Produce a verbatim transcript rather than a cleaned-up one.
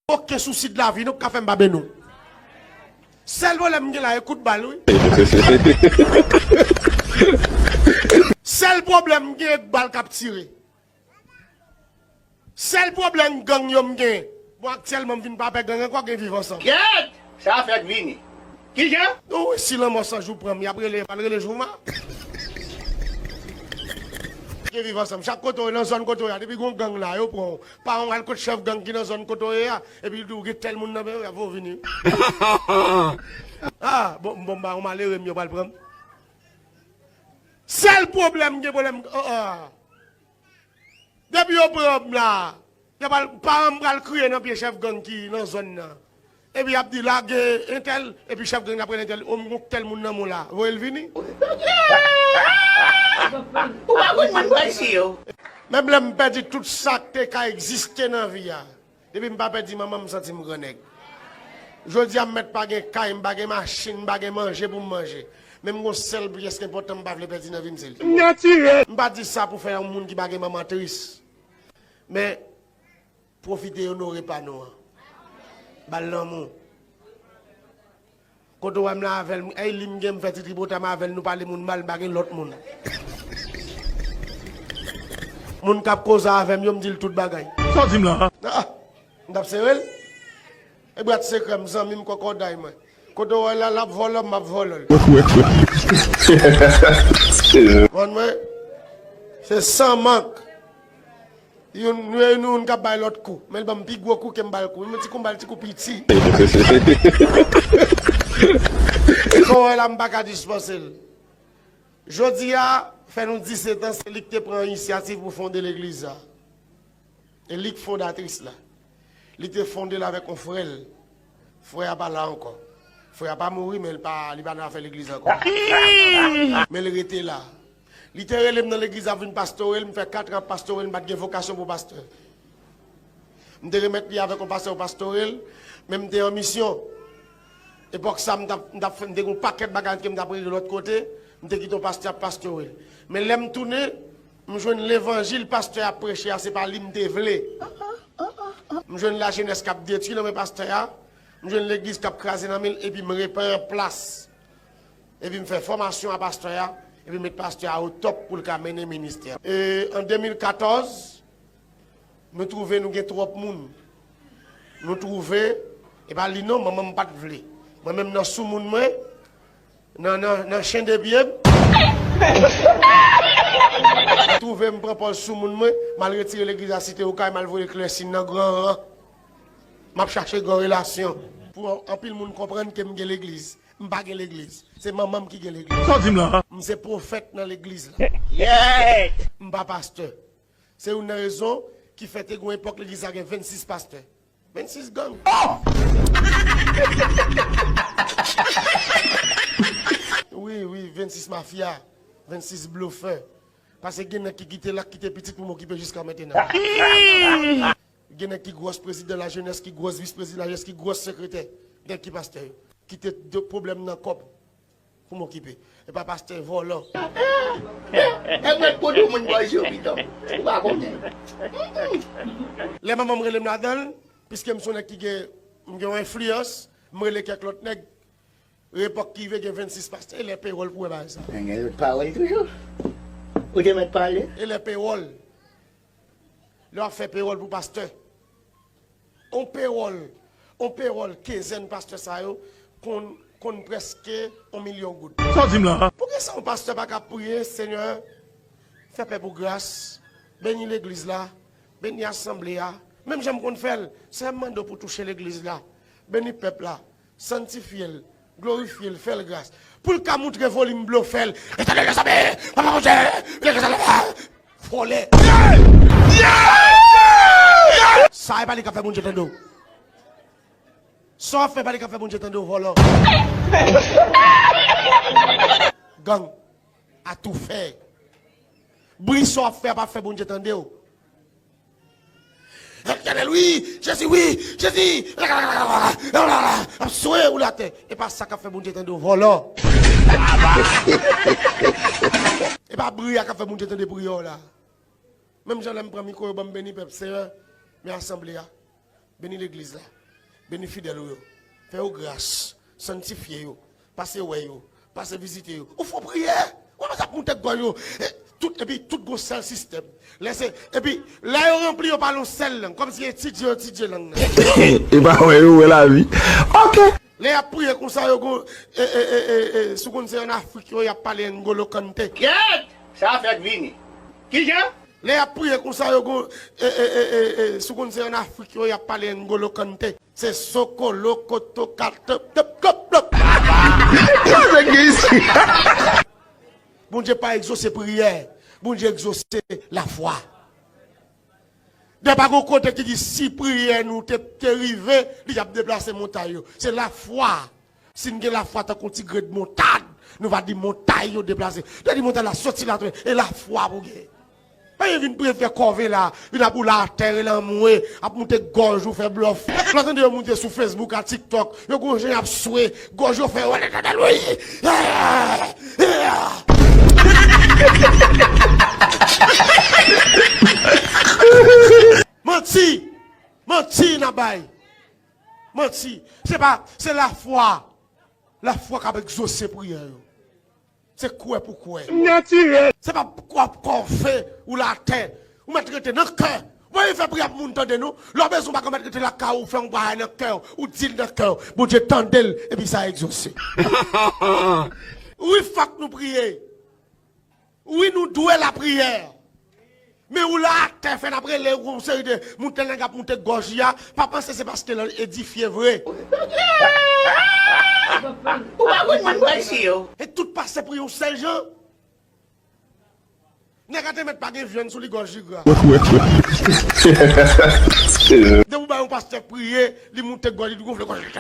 Okenn sousi de lavi nou k ka fè m pa beni w. Sèl pwoblèm m gen la e kout bal, wi. Sèl pwoblèm m gen e bal k ap tire. Sèl pwoblèm gang yo m gen. Bon, aktyèlman, m vin pa pè gang ankò, gen viv ansanm. Kèt! Sa fèk vini. Kijan? Wi, si lanmò san jou pran m, y ap rele, y ap rele Jouma. Gen viv ansanm. Chak kote w ye, nan zòn kote w ye a, depi gon gang la, yo pran w. Pa w al kot chèf gang ki nan zòn kote w ye a, epi l di w gen tèl moun nan men w, y ap fè w vini. Ah, bon, bon, m pa yon malere, m yo pral pran m. Sèl pwoblèm, gen pwoblèm, oh, oh. Depi yo pran m la, y ap al, paran m pral kriye nan pye chèf gang ki nan zòn nan. Epi y ap di lage entèl, epi chèf gang nan ap rele entèl, o m gon tèl moun nan men w la, voye l vini. Ou pa konn moun mwen si yo. Menm lè m pèdi tout sa k te ka egziste nan vi a, depi m pa pèdi manman m, m santi m gran nèg. Jodi a, m mèt pa gen kay, m pa gen machin, m pa gen manje pou m manje. Men m gon sèl pyès ki enpòtan m pa vle pèdi nan vi m, se li. Natirèl. M pa di sa pou fè yon moun ki pa gen manman tris. Men, pwofite onore pa nou an. Ba l lanmou. Kote w wè m la avè l, ay li m gen m fè ti tripotay m avè l, nou pale moun mal, m pa gen lòt moun. Moun k ap koze avè m yo, m di l tout bagay. Sa w di m la? Ah, m t ap sere l. E brat sekrè m, zanmi m, kòkòday mwen. Kote w wè l la, l ap vòlò, m ap vòlò l. Konprann mwen? Se san mank. Youn, nou, nou youn k ap bay lòt kou. Men l ban m pi gwo kou ke m ba l kou. Yon ti kou m ba l ti kou piti. Kote w wè l la, m pa ka dispanse l. Jodi a, fè nou disèt an, se li k te pran inisyativ pou fonde legliz la. E li k fondatris la. Li te fonde l avèk yon frè l. Frè a pa la ankò. Frè a pa mouri, men li pa, li pa nan afè legliz ankò. Men li rete la. Li te rele m nan legliz la pou vin pastore l, m fè kat an ap pastore l, m pa t gen vokasyon pou pastè. M te remèt li avèk yon pastè pou pastore l, men m te an misyon. Epòk sa, m t ap, m t ap fè, m te gen yon pakèt bagay ke m t ap regle lòt kote, m te kite yon pastè ap pastore l. Men lè m tounen, m jwenn levanjil pastè a ap preche a, se pa li m te vle. M jwenn lajenès k ap detwi nan men pastè a, m jwenn legliz k ap kraze nan men l, epi m repran plas. Epi m fè fòmasyon a pastè a, epi m met pastè a o top pou l ka mennen ministè a. E an de mil katòz, nou twouve nou gen twòp moun. Nou twouve, e pa li non, manman m pa t vle. Mwen menm nan soumoun mwen, nan, nan, nan chen de pye m. Twouve m pran pòz soumoun mwen, m al retire legliz a Site Okay, m al voye Klèsin nan Gran Ran. M ap chache gran relasyon. Pou anpil moun konprann ke m gen legliz. M pa gen legliz. Se manman m ki gen legliz. Sa w di m la? M se pwofèt nan legliz la. Yeah! M pa pastè. Se youn nan rezon ki fè te gen yon epòk legliz la gen vennsis pastè. Vennsis gang. Oh! Wi, wi, vennsis mafya, vennsis blofè. Paske gen nèg ki kite la, ki kite pitit pou m okipe jiska mentenan. Gen nèg ki gwòs prezidan lajenès, ki gwòs vis prezidan lajenès, ki gwòs sekretè, nèg ki pastè yo. Kite de pwoblèm nan kòb pou m okipe. E pa pastè vòlò. E mwen kote moun bòz yo pito. Ou pa konnen. Lè manman m rele m ladan l, piske m se yon nèg ki gen, m gen yon enfliyans, m rele kèk lòt nèg. Epòk ki rive gen vennsis pastè, e lè pewòl pou wè bagay sa. Men gen lòt pawòl toujou. Ou te mèt pale. E lè pewòl. Lè w ap fè pewòl pou pastè. On pewòl, on pewòl kenzèn pastè sa yo konn, konn prèske on milyon goud. Sa w di m la? Poukisa on pastè pa ka priye, Senyè, fè pèp ou gras, beni legliz la, beni asanble a, menm jan m konn fè l, Senyè, m mande w pou touche legliz la, beni pèp la, santifye l, glorifye l, fè l gras. Pou l ka moutre volim blofè l. Etènèl dèzame, Papa Bondye, legliz la, vòlè. Sa e pa li k ap fè Bondye tande w. Sa w ap fè pa li k ap fè Bondye tande w, vòlò. Gang. Atoufè. Bri sa w ap fè a pa fè Bondye tande w. Etènèl, wi! Jezi, wi! Jezi! Ap soye ou atè. E pa sa k ap fè Bondye tande w, vòlò. E pa bri a k ap fè Bondye tande priyè w la. Menm jan lè m pran mikwo yo, ban m beni pèp, Senyè, men asanble a. Beni legliz la. Beni fidèl ou yo. Fè yo gras. Sanntifye yo. Pase wè yo. Pase vizite yo. Ou fè priyè. Ou pa ka moute gòj yo. E, tout, epi tout gon sèl sistèm. Lè se, epi lè yo ranpli yo pale yon sèl lang. Kòmsi etidye yo etidye lang nan. E pa wè yo wè lavi. Ok. Lè y ap priye konsa yo gon, e, e, e, e, e, si w konn se ann Afrik yo, y ap pale N'Golo Kanté. Kèt! Sa fèk vini. Kijan? Lè y ap priye konsa yo gon, e, e, e, e, e, si w konn se ann Afrik yo, y ap pale N'Golo Kanté. Se soko loko toka top top top top. Sa nèg gen isi. Bondye pa egzose priyè. Bondye egzose lafwa. Dè pa gon kote ki di si priyè nou te, te rive, li t ap deplase montay yo. Se lafwa. Si n gen lafwa tankou ti grenn montad, nou va di montay yo deplase. Dè di montay la soti la, e lafwa pou gen. Pa gen vin priyè fè kòve la, vin ap woule atè, rele anmwe, ap moute gòj ou fè blòf. Lè w tande yo moute sou Facebook ak TikTok, yo gon jan y ap swe, gòj yo fè wè Letènèl wi. Manti! Manti n ap bay. Manti. Se pa, se lafwa. Lafwa k ap egzose priyè yo. Se kwè pou kwè. Natirèl. Se pa kwè ap kòve ou la atè. Ou mèt rete nan kè. Mwen fè priyè pou moun tande nou. Lè w bezwen w pa ka mèt rete lakay ou fè yon bagay nan kè w. Ou di l nan kè w. Bondye tande l. Epi sa egzose. Wi, fòk nou priye. Wi, nou dwe lapriyè. Men ou la atè fè n ap rele yon seri de moun tèl nèg ap moute gòj li a, pa panse se paske l edifye vre. Ou pa konn moun bay si yo. E tout pase priye yon sèl jan. Nèg a te mèt pa gen vyann sou li gòj li gra. Depi w bay yon pastè priye, li moute gòj li, li gonfle gòj li.